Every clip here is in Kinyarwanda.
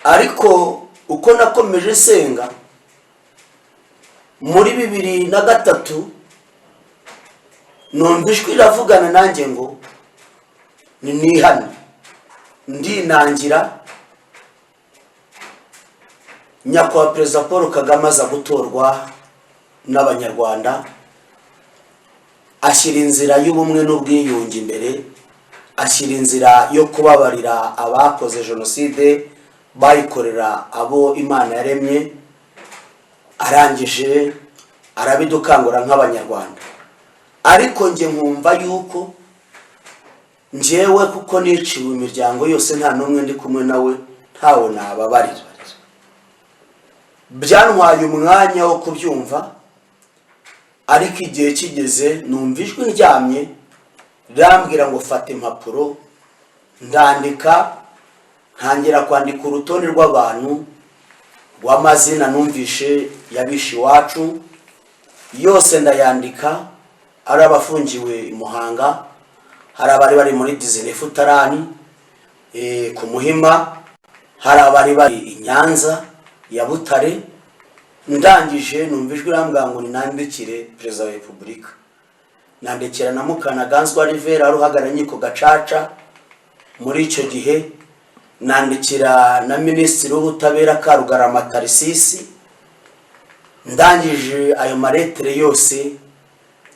Ariko uko nakomeje nsenga, muri 2003 numva ijwi riravugana nanjye ngo ni nihane. Ndinangira. Nyakubahwa Perezida Paul Kagame aza gutorwa n'Abanyarwanda, ashyira inzira y'ubumwe n'ubwiyunge imbere, ashyira inzira yo kubabarira abakoze jenoside bayikorera abo Imana yaremye. Arangije arabidukangura nk'Abanyarwanda. Ariko njye nkumva yuko njyewe, kuko niciwe imiryango yose, nta n'umwe ndi kumwe nawe, ntawe nababarira. Byantwaye umwanya wo kubyumva, ariko igihe kigeze numva ijwi ndyamye rirambwira ngo fata impapuro. Ndandika, ntangira kwandika urutonde rw'abantu, rw'amazina numvishe yabishe iwacu yose, ndayandika. Ari abafungiwe i Muhanga, hari abari bari muri dix-neuf trente ku Muhima, hari abari bari i Nyanza ya Butare. Ndangije numva ijwi rambwira ngo ninandikire Perezida wa Repubulika. Nandikira na Mukanaganzwa Rivera wari uhagarariye inkiko gacaca muri icyo gihe, nandikira na Minisitiri w'Ubutabera Karugarama Tharcisse. Ndangije ayo maretere yose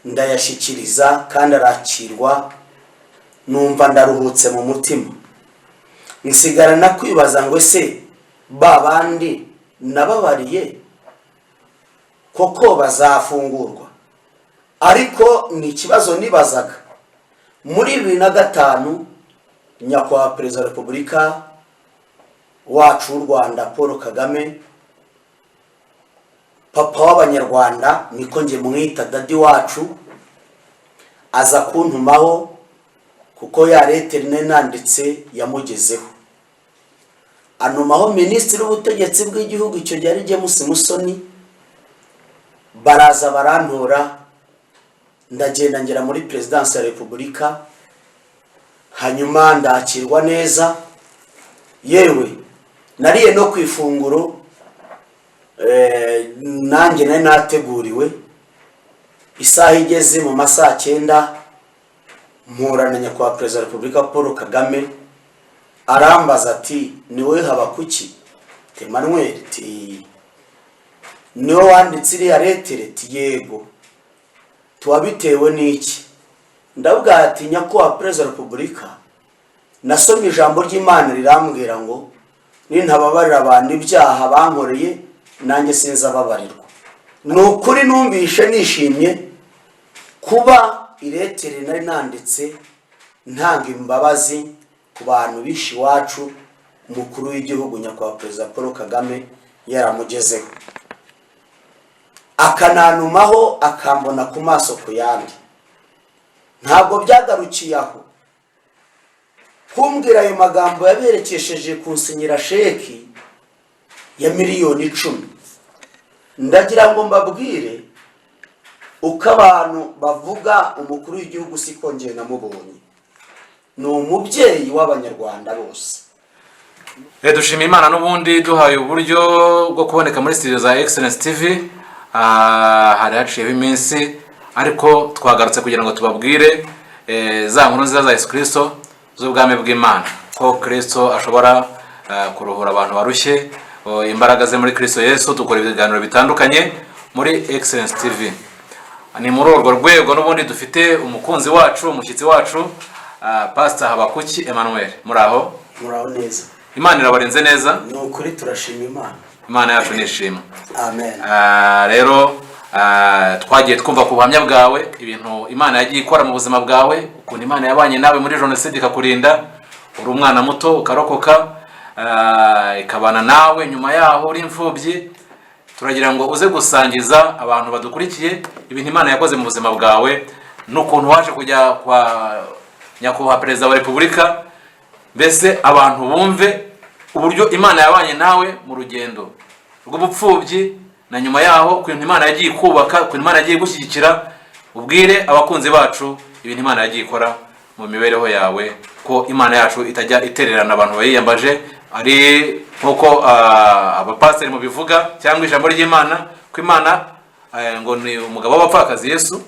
ndayashyikiriza kandi arakirwa, numva ndaruhutse mu mutima. Nsigara kwibaza ngo ese ba bandi nababariye koko bazafungurwa? Ariko ni ikibazo nibazaga. Muri 2005 Nyakubahwa Perezida wa Repubulika wacu w'u Rwanda Paul Kagame, papa w'Abanyarwanda, niko njye mwita, daddy wacu, aza kuntumaho kuko ya lettre nari nanditse yamugezeho. Antumaho Minisitiri w'Ubutegetsi bw'Igihugu, icyo gihe ari James Musoni. Baraza barantora, ndagenda ngera muri Perezidansi ya Repubulika, hanyuma ndakirwa neza. Yewe, nariye no ku ifunguro nanjye nari nateguriwe. Isaha igeze mu ma saa 9 mpura na Nyakubahwa Perezida wa Repubulika Paul Kagame. Arambaza ati: "Ni wowe Habakuki Emmanuel?" Ti: "Niwe wanditse iriya lettre?" Ti: "Yego." "Tuwabitewe n'iki?" Ndavuga ati: "Nyakubahwa Perezida wa Repubulika, nasomye ijambo ry'Imana rirambwira ngo nintababarira abantu ibyaha bankoreye, nanjye sinzababarirwa." Ni ukuri numvishe nishimye kuba ilettre nari nanditse ntanga imbabazi ku bantu bishe iwacu, umukuru w'igihugu Nyakubahwa Perezida Paul Kagame yaramugezeho, akanantumaho, akambona ku maso ku yandi. Ntabwo byagarukiye aho kumbwira ayo magambo, yaberekesheje kunsinyira sheki ya miliyoni 10. Ndagira ngo mbabwire, uko abantu bavuga umukuru w'igihugu siko njye namubonye. Ni umubyeyi w'Abanyarwanda bose. Dushima Imana n'ubundi duhaye uburyo bwo kuboneka muri studio za Excellence TV. Hari haciyeho iminsi, ariko twagarutse kugira ngo tubabwire za nkuru nziza za Yesu Kirisito z'ubwami bw'Imana, ko Kirisito ashobora kuruhura abantu barushye. Oh, imbaraga ze muri Kirisito Yesu. Dukora ibiganiro bitandukanye muri Excellence TV. Ni muri urwo rwego n'ubundi dufite umukunzi wacu, umushyitsi wacu, Pastor Habakuki Emmanuel. Muri aho? Muraho neza. Imana irabarinze neza? Ni ukuri turashima Imana. Imana yacu nishimwe. Amen. Rero twagiye twumva ku buhamya bwawe ibintu Imana yagiye ikora mu buzima bwawe, ukuntu Imana yabanye nawe muri jenoside ikakurinda uri umwana muto ukarokoka, ikabana nawe nyuma yaho uri imfubyi. Turagira ngo uze gusangiza abantu badukurikiye ibintu Imana yakoze mu buzima bwawe n'ukuntu waje kujya kwa Nyakubahwa Perezida wa Repubulika. Mbese abantu bumve uburyo Imana yabanye nawe mu rugendo rw'ubupfubyi na nyuma yaho, ukuntu Imana yagiye kubaka, ukuntu Imana yagiye gushyigikira. Ubwire abakunzi bacu ibintu Imana yagiye ikora mu mibereho yawe, ko Imana yacu itajya itererana abantu bayiyambaje. Ari nk'uko abapasiteri mubivuga cyangwa ijambo ry'Imana, ko Imana ngo ni umugabo w'abapfakazi, Yesu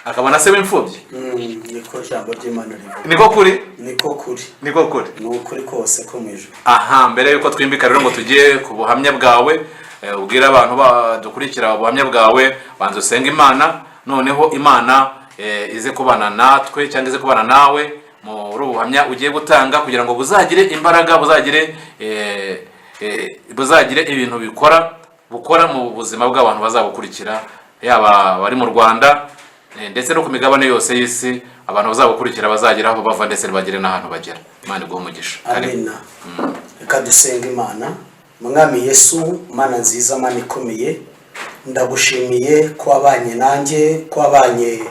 akaba na se w'imfubyi. Niko ijambo ry'Imana rivuga. Niko kuri? Niko kuri. Niko kuri. Ni ukuri kose ko mu ijuru. Aha, mbere yuko twimbika rero ngo tujye ku buhamya bwawe, ubwire abantu badukurikira ubuhamya bwawe, banza usenge Imana, noneho Imana ize kubana natwe cyangwa ize kubana nawe muri ubu buhamya ugiye gutanga, kugira ngo buzagire imbaraga, buzagire ibintu bikora bukora mu buzima bw'abantu bazabukurikira, yaba abari mu Rwanda ndetse no ku migabane yose y'isi. Abantu bazabukurikira bazagira aho bava ndetse bagere n'ahantu bagera. Imana iguhe umugisha. Karibu. Amina. Reka dusenga Imana. Mwami Yesu, Mana nziza, Mana ikomeye, ndagushimiye ko wabanye nanjye, ko wabanye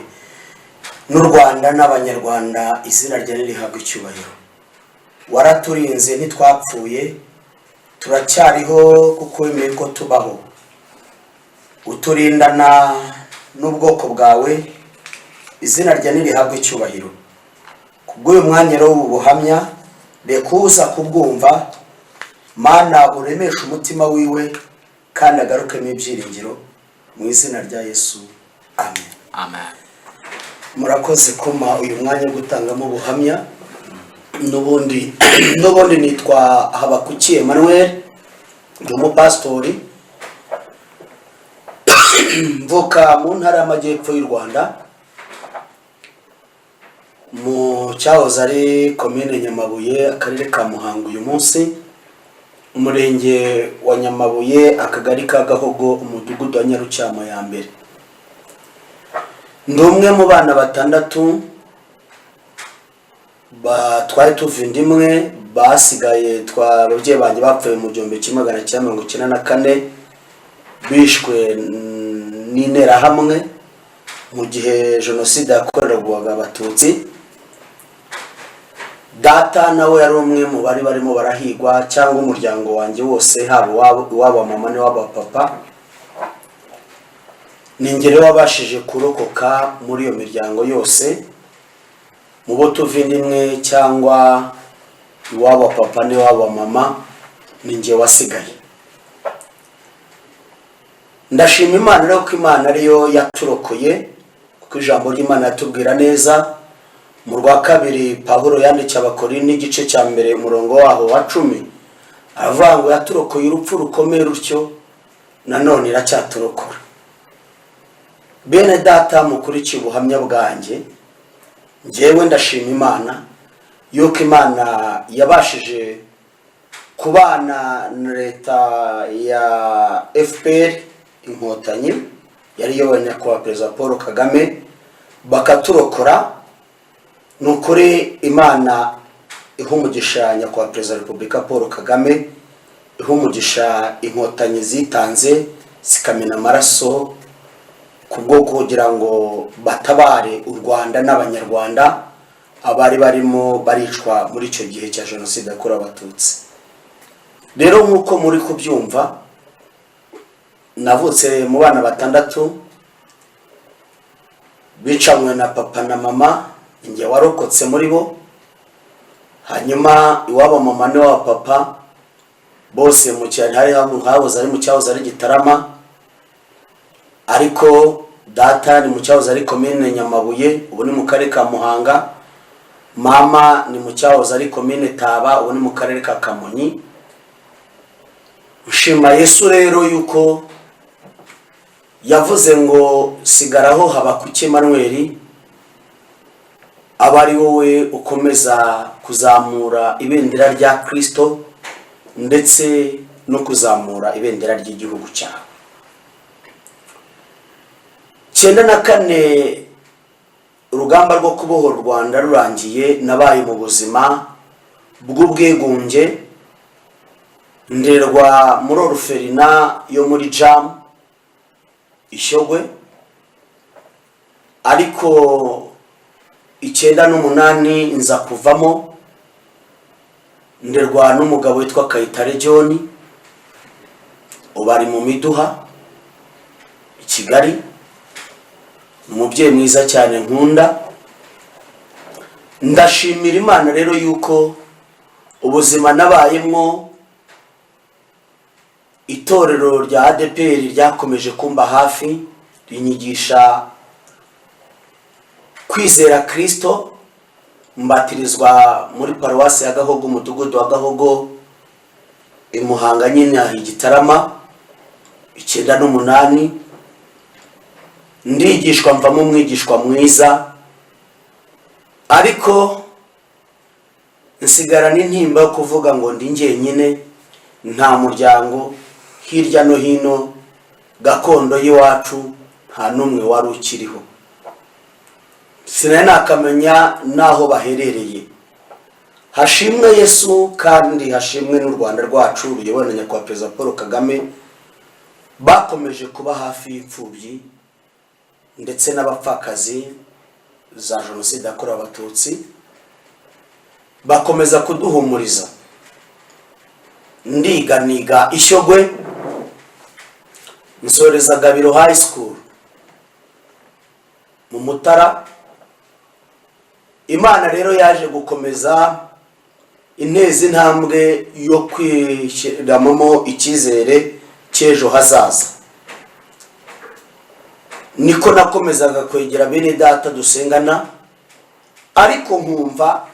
n'u Rwanda n'Abanyarwanda. Izina ryawe rihabwa icyubahiro. Waraturinze, ntitwapfuye, turacyariho kuko wemeye ko tubaho, uturindana n'ubwoko bwawe. Izina ryawe rihabwa icyubahiro kubw'uyu mwanya rero w'ubu buhamya. Reka uza kubwumva, Mana, uremeshe umutima wiwe kandi agarukemo ibyiringiro, mu izina rya Yesu, amen. Amen. Murakoze kuma uyu mwanya wo gutangamo ubuhamya. N'ubundi nitwa Habakuki Emmanuel, ndi umupasitori, mvuka mu Ntara y'Amajyepfo y'u Rwanda, mu cyahoze ari Komine Nyamabuye, Akarere ka Muhanga uyu munsi, Umurenge wa Nyamabuye, Akagari ka Gahogo, Umudugudu wa Nyarucyamo ya mbere. Ndi umwe mu bana batandatu twari tuva inda imwe basigaye. Twa ababyeyi banjye bapfuye mu 1994, bishwe n'Interahamwe mu gihe jenoside yakorerwaga Abatutsi. Data nawe yari umwe mu bari barimo barahigwa, cyangwa umuryango wanjye wose, haba iwabo wa mama n'iwabo wa papa. Ni njye rero wabashije kurokoka muri iyo miryango yose, mu bo tuva inda imwe cyangwa iwabo wa papa n'iwabo wa mama, ni njye wasigaye. Ndashima Imana rero ko Imana ariyo yaturokoye, kuko ijambo ry'Imana yatubwira neza mu rwa kabiri Pawulo yandikiye Abakorinto, igice cya mbere, umurongo waho wa 10, aravuga ngo yaturokoye urupfu rukomeye rutyo, nanone iracyaturokora. Bene data mukurikiye ubuhamya bwanjye, njyewe ndashima Imana yuko Imana yabashije kubana na leta ya FPR Inkotanyi yari iyobowe na nyakubahwa Perezida Paul Kagame, bakaturokora. Ni ukuri Imana iha umugisha nyakubahwa Perezida wa Repubulika Paul Kagame, iha umugisha Inkotanyi zitanze zikamena amaraso kubwo kugira ngo batabare u Rwanda n'Abanyarwanda abari barimo baricwa muri icyo gihe cya jenoside yakorewe Abatutsi. Rero nk'uko muri kubyumva, navutse mu bana batandatu bicanywe na papa na mama, njye warokotse muri bo. Hanyuma iwabo mama n'iwabo papa bose mu cyaro hari hahoze ari mu cyahoze ari Gitarama, ariko data ni mu cyahoze ari Komine Nyamabuye, ubu ni mu Karere ka Muhanga. Mama ni mu cyahoze ari Komine Taba, ubu ni mu Karere ka Kamonyi. Nshima Yesu rero yuko yavuze ngo sigaraho Habakuki Emmanuel, aba ari wowe ukomeza kuzamura ibendera rya Kirisito ndetse no kuzamura ibendera ry'igihugu cyawe. 94 urugamba rwo kubohora u Rwanda rurangiye, nabaye mu buzima bw'ubwigunge, nderwa muri orphelinat yo muri Jamu Ishyogwe. Ariko 98 nza kuvamo, nderwa n'umugabo witwa Kayitare John, ubu ari mu Miduha i Kigali. Ni umubyeyi mwiza cyane nkunda. Ndashimira Imana rero yuko ubuzima nabayemo Itorero rya ADEPR ryakomeje kumba hafi, rinyigisha kwizera Kirisito, mbatirizwa muri paruwasi ya Gahogo, umudugudu wa Gahogo, i Muhanga nyine i Gitarama, 98. Ndigishwa, mvamo umwigishwa mwiza, ariko nsigara n'intimba yo kuvuga ngo ndi njyenyine, nta muryango, hirya no hino gakondo y'iwacu nta n'umwe wari ukiriho, sinari nakamenya n'aho baherereye. Hashimwe Yesu, kandi hashimwe n'u Rwanda rwacu ruyobowe na Nyakubahwa Perezida Paul Kagame, bakomeje kuba hafi y'imfubyi ndetse n'abapfakazi za Jenoside yakorewe Abatutsi, bakomeza kuduhumuriza. Ndiga, niga Ishyogwe, nsoreza Gabiro High School mu Mutara. Imana rero yaje gukomeza inteza intambwe yo kwishyiramo icyizere cy'ejo hazaza. Niko nakomezaga kwegera bene data dusengana, ariko nkumva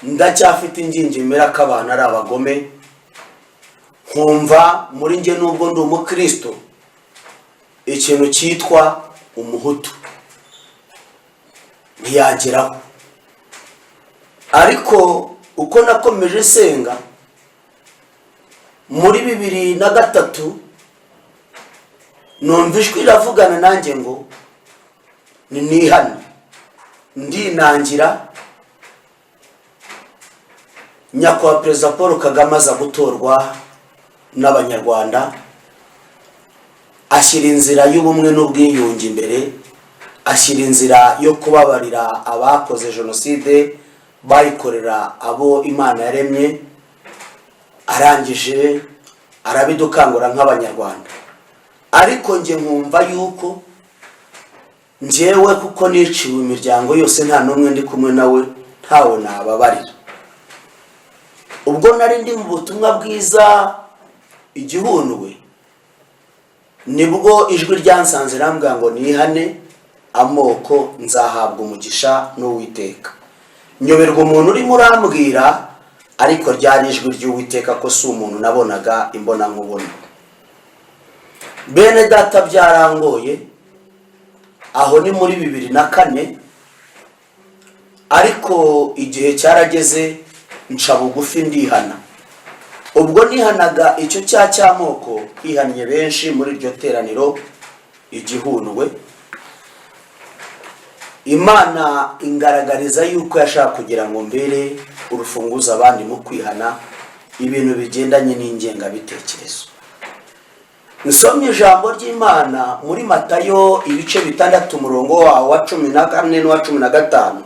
ndacyafite ingingimira ko abantu ari abagome, nkumva muri njye nubwo ndi umukristo, ikintu cyitwa umuhutu ntiyageraho. Ariko uko nakomeje nsenga, muri 2003 numva ijwi riravugana nanjye ngo ni nihane. Ndinangira. Nyakubahwa Perezida Paul Kagame aza gutorwa n'Abanyarwanda, ashyira inzira y'ubumwe n'ubwiyunge imbere, ashyira inzira yo kubabarira abakoze jenoside bayikorera abo Imana yaremye. Arangije arabidukangura nk'Abanyarwanda, ariko njye nkumva yuko njyewe, kuko niciwe imiryango yose, nta n'umwe ndi kumwe nawe, ntawe nababarira. Ubwo nari ndi mu butumwa bwiza igihundwe, nibwo ijwi ryansanze rambwira ngo nihane amoko, nzahabwa umugisha n'Uwiteka. Nyoberwa umuntu urimo urambwira, ariko ryari ijwi ry'Uwiteka, ko si umuntu nabonaga imbona nkubona. Bene data, byarangoye. Aho ni muri 2004, ariko igihe cyarageze nca bugufi, ndihana. Ubwo nihanaga icyo cyaha cy'amoko, hihannye benshi muri iryo teraniro igihundwe. Imana ingaragariza yuko yashaka kugira ngo mbere urufunguzo abandi mu kwihana ibintu bigendanye n'ingengabitekerezo. Nsomye ijambo ry'Imana muri Matayo ibice 6, umurongo wawo wa 14 n'uwa 15,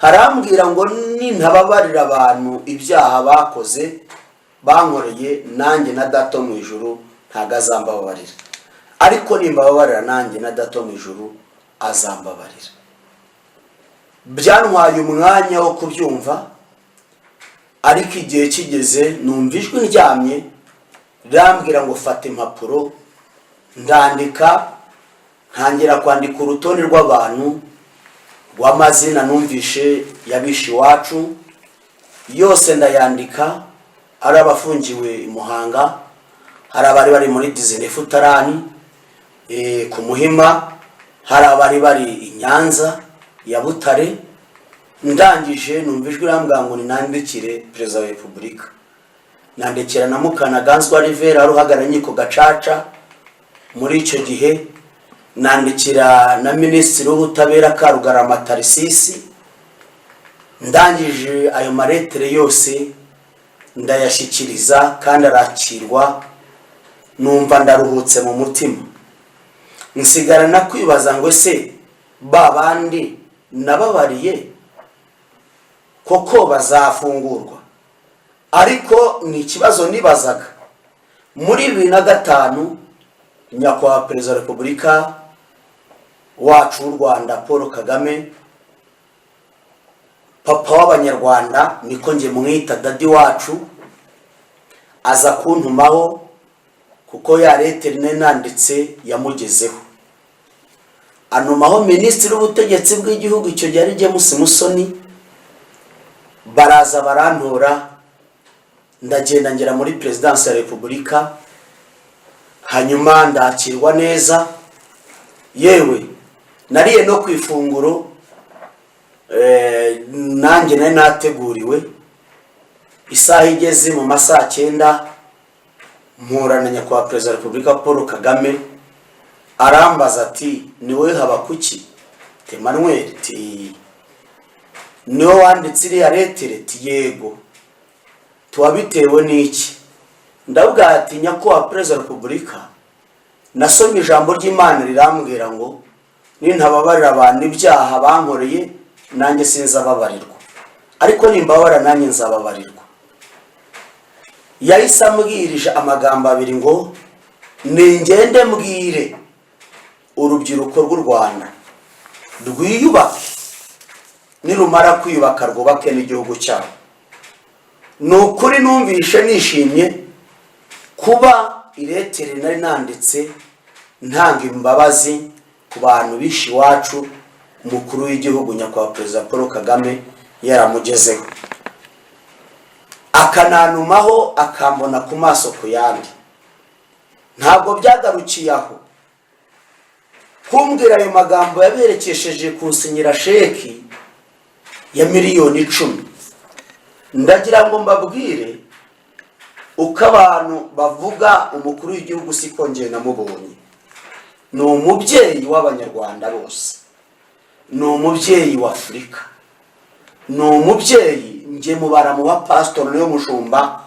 harambwira ngo nintababarira abantu ibyaha bakoze, bankoreye, nanjye na Data wo mu ijuru ntabwo azambabarira, ariko nimbababarira, nanjye na Data wo mu ijuru azambabarira. Byantwaye umwanya wo kubyumva, ariko igihe kigeze numva ijwi ndyamye rirambwira ngo fata impapuro. Ndandika, ntangira kwandika urutonde rw'abantu, rw'amazina numvishe yabishe iwacu yose, ndayandika. Ari abafungiwe i Muhanga, hari abari bari muri dix-neuf trente ku Muhima, hari abari bari i Nyanza ya Butare. Ndangije numva ijwi rambwira ngo ninandikire Perezida wa Repubulika. Nandikira na Mukanaganzwa Rivera wari uhagarariye inkiko gacaca muri icyo gihe, nandikira na Minisitiri w'Ubutabera Karugarama Tarisisi. Ndangije ayo maretere yose ndayashyikiriza kandi arakirwa, numva ndaruhutse mu mutima. Nsigarana kwibaza ngo ese ba bandi nababariye koko bazafungurwa? Ariko ni ikibazo nibazaga. Muri 2005 Nyakubahwa Perezida wa Repubulika wacu w'u Rwanda Paul Kagame, papa w'Abanyarwanda, niko njye mwita, daddy wacu, Aza kuntumaho kuko ya lettre nari nanditse yamugezeho, antumaho Minisitiri w'Ubutegetsi bw'Igihugu, icyo gihe ari James Musoni. Baraza barantora, ndagenda ngera muri Perezidansi ya Repubulika, hanyuma ndakirwa neza. Yewe, nariye no ku ifunguro nanjye nari nateguriwe. Isaha igeze mu ma 9:00, mpura na Nyakubahwa Perezida wa Repubulika Paul Kagame. Arambaza ati: "Ni wowe Habakuki Emmanuel?" Ti: "Ni wowe wanditse iriya lettre?" Ti: "Yego." "Tuwabitewe n'iki?" Ndavuga ati: "Nyakubahwa Perezida wa Repubulika, nasomye ijambo ry'Imana rirambwira ngo nintababarira abantu ibyaha bankoreye, nanjye sinzababarirwa, ariko nimbabarira nanjye nzababarirwa." Yahise ambwirije amagambo abiri ngo ningende mbwire urubyiruko rw'u Rwanda rwiyubake, nirumara kwiyubaka rwubake n'igihugu cyabo. Ni ukuri numvishe nishimye kuba i lettre nari nanditse ntanga imbabazi ku bantu bishe iwacu, umukuru w'igihugu Nyakubahwa Perezida Paul Kagame yaramugezeho, akanantumaho, akambona ku maso ku yandi. Ntabwo byagarukiye aho kumbwira ayo magambo, yaberekesheje kunsinyira sheki ya miliyoni 10. Ndagira ngo mbabwire, uko abantu bavuga umukuru w'igihugu siko njye namubonye. Ni umubyeyi w'Abanyarwanda bose, ni umubyeyi wa Afurika, ni umubyeyi. Njye mubara mu bapasitori, niwe mushumba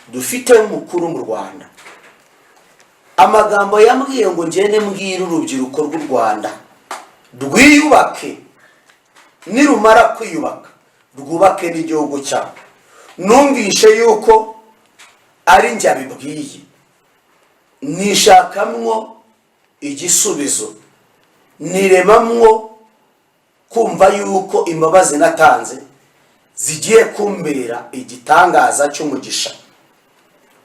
dufite mukuru mu Rwanda. Amagambo yambwiye ngo ngende mbwire urubyiruko rw'u Rwanda rwiyubake, nirumara kwiyubaka rwubake n'igihugu cyabo, numvishe yuko ari njye abibwiye. Nishakamwo igisubizo, niremamwo kumva yuko imbabazi natanze zigiye kumbera igitangaza cy'umugisha.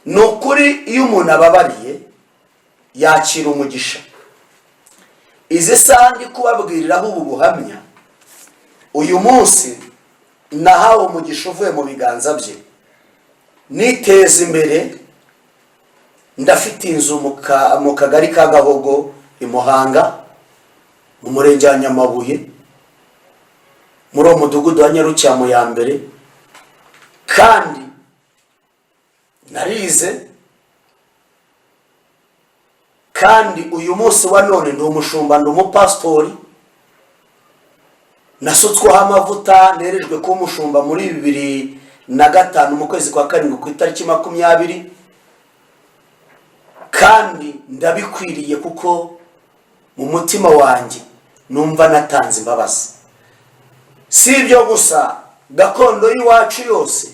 Ni ukuri, iyo umuntu ababariye yakira umugisha. Izi saha ndi kubabwiriraho ubu buhamya, uyu munsi nahawe umugisha uvuye mu biganza bye, niteza imbere. Ndafite inzu mu kagari ka Gahogo i Muhanga, mu murenge wa Nyamabuye, muri uwo mudugudu wa Nyarucyamo ya mbere. Kandi narize, kandi uyu munsi wa none ndi umushumba, ndi umupasitori. Nasutsweho amavuta, nerejwe kuba umushumba muri 2005 mu kwezi kwa karindwi ku itariki 20, kandi ndabikwiriye kuko mu mutima wanjye numva natanze imbabazi. Si ibyo gusa, gakondo y'iwacu yose,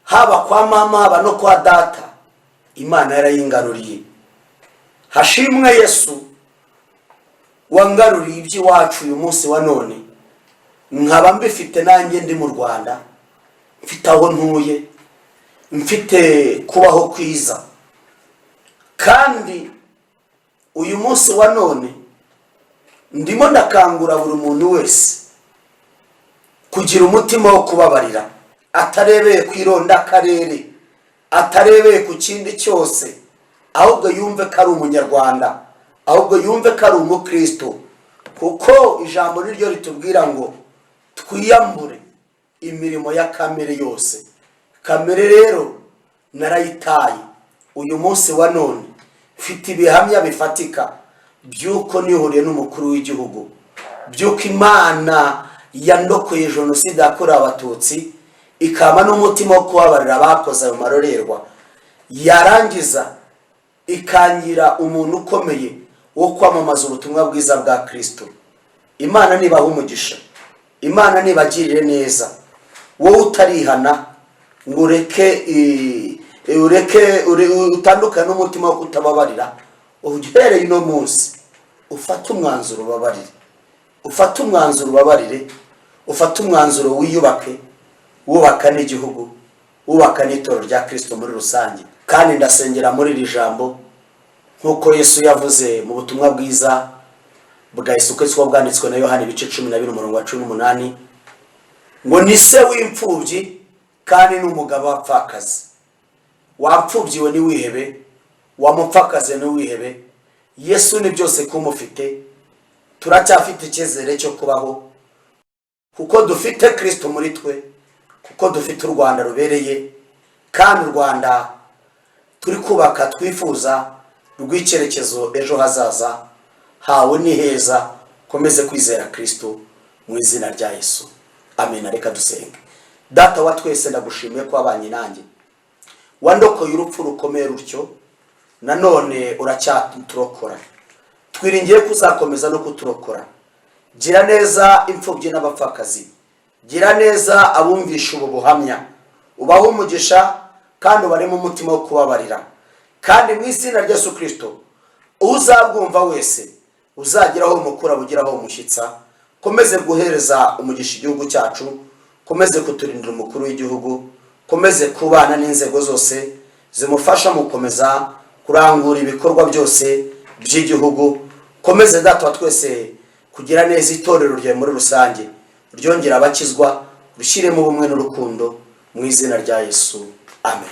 haba kwa mama, haba no kwa data, Imana yarayingaruriye. Hashimwe Yesu wangaruriye iby'iwacu. Uyu munsi wa none nkaba mbifite nanjye, ndi mu Rwanda, mfite aho ntuye, mfite kubaho kwiza. Kandi uyu munsi wa none ndimo ndakangura buri muntu wese kugira umutima wo kubabarira, atarebeye ku irondakarere, atarebeye ku kindi cyose, ahubwo yumve ko ari Umunyarwanda, ahubwo yumve ko ari Umukristo, kuko ijambo niryo ritubwira ngo twiyambure imirimo ya kamere yose. Kamere rero narayitaye. Uyu munsi wa none mfite ibihamya bifatika by'uko nihuriye n'umukuru w'igihugu, by'uko Imana yandokoye Jenoside yakorewe Abatutsi, ikaba n'umutima wo kubabarira abakoze ayo marorerwa, yarangiza ikangira umuntu ukomeye wo kwamamaza ubutumwa bwiza bwa Kirisito. Imana nibaha umugisha, Imana nibagirire neza. Wowe utarihana ngo ureke ureke utandukane n'umutima wo kutababarira, uhereye uno munsi ufate umwanzuro ubabarire, ufate umwanzuro ubabarire, ufate umwanzuro wiyubake, wubaka n'igihugu, wubaka n'Abanyarwanda. Wubaka n'itorero rya Kirisito muri rusange. Kandi ndasengera muri iri jambo, nk'uko Yesu yavuze mu butumwa bwiza bwa Yesu Kristo bwanditswe na Yohani, ibice 12, umurongo wa 18, ngo: "Ni se w'imfubyi kandi ni umugabo w'abapfakazi." Wapfubyiwe ntiwihebe, wamupfakaze ntiwihebe. Yesu ni byose kumufite. Turacyafite icyizere cyo kubaho kuko dufite Kirisito muri twe, kuko dufite u Rwanda rubereye, kandi u Rwanda turi kubaka twifuza rw'icyerekezo. Ejo hazaza hawe ni heza. Komeze kwizera Kirisito mu izina rya Yesu, amen. Reka dusenge. Data wa twese, ndagushimiye ko wabanye nanjye, wandokoye urupfu rukomeye rutyo, nanone uracyaturokora. Twiringiye ko uzakomeza no kuturokora. Gira neza imfubyi n'abapfakazi, gira neza abumvisha ubu buhamya, ubahe umugisha kandi ubaremo umutima wo kubabarira. Kandi mu izina rya Yesu Kirisito, uzabwumva wese uzageraho umukura bugeraho umushyitsa. Komeze guhereza umugisha igihugu cyacu, komeze kuturindira umukuru w'igihugu, komeze kubana n'inzego zose zimufasha mu gukomeza kurangura ibikorwa byose by'igihugu. Komeze, Data wa twese, kugira neza itorero ryawe muri rusange, ryongera abakizwa, rushyiremo ubumwe n'urukundo mu izina rya Yesu, amen.